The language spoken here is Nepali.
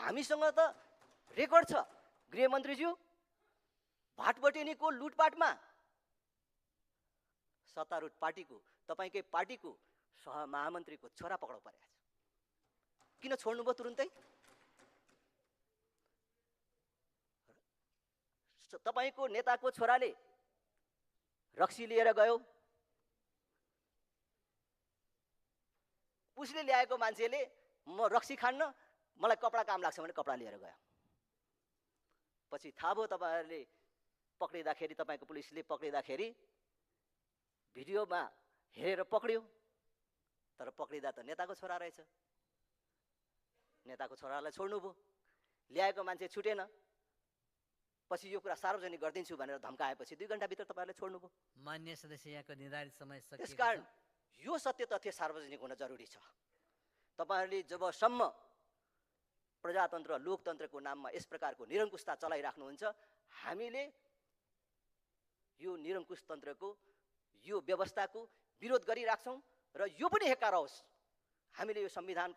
हामीसँग त रेकर्ड छ गृहमन्त्रीज्यू, भाटबटेनीको लुटपाटमा सत्तारूढ पार्टीको, तपाईँकै पार्टीको सहमहामन्त्रीको छोरा पक्राउ परेको छ। किन छोड्नुभयो तुरुन्तै? तपाईँको नेताको छोराले रक्सी लिएर गयो, उसले ल्याएको मान्छेले म रक्सी खान्न, मलाई कपडा काम लाग्छ भने कपडा लिएर गयो। पछि थाहा भयो तपाईँहरूले पक्रिँदाखेरि, तपाईँको पुलिसले पक्रिँदाखेरि भिडियोमा हेरेर पक्रियो, तर पक्रिँदा त नेताको छोरा रहेछ। नेताको छोरालाई छोड्नुभयो, ल्याएको मान्छे छुटेन, पछि यो कुरा सार्वजनिक गरिदिन्छु भनेर धम्काएपछि 2 घण्टाभित्र तपाईँहरूले छोड्नुभयो। मान्य सदस्य, यहाँको निर्धारित समय सकिएको छ। त्यसकारण यो सत्य तथ्य सार्वजनिक हुन जरुरी छ। तपाईँहरूले जबसम्म प्रजातन्त्र लोकतन्त्रको नाममा यस प्रकारको निरङ्कुशता चलाइराख्नुहुन्छ, हामीले यो निरङ्कुश तन्त्रको, यो व्यवस्थाको विरोध गरिराख्छौँ र यो पनि हेक्कार होस्। हामीले यो संविधानको